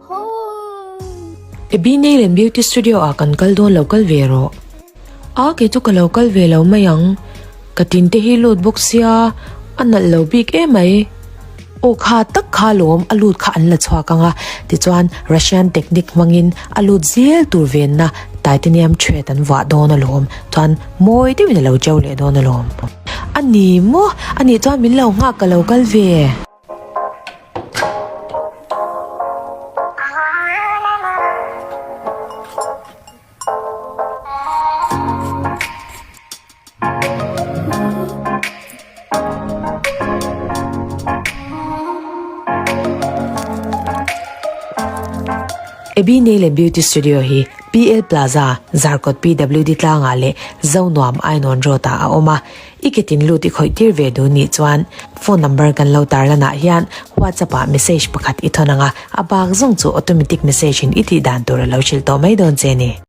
Abby Nail and Beauty Studio ah kan kal dawn lo kal ve rawh. A kei chu ka lo kal ve lo mai ang. Ka tin te hi lut bawk sia a nalh lo bik emai. Aw kha tak kha lawm a lut kha an la chhuak ang a, tichuan Russian technique hmangin a lut zel tur venna titanium thread an vuah dawn alawm, chuan mawi deuhin a lo cheu leh dawn alawm. A ni maw? A nih chuan min lo nghak ka lo kal ve. Abby Nail and Beauty Studio hi PL Plaza, Zarkawt PWD tlangah leh Zonuam Ainawn Road ah a awm a. I ke tin lut i khawih tir ve duh nih chuan phone number kan lo tarlan ah hian WhatsApp ah message pakhat i thawn ang a, a bak zawng chu automatic message in i tih dan tur a lo hrilh tawh mai dawn che ni.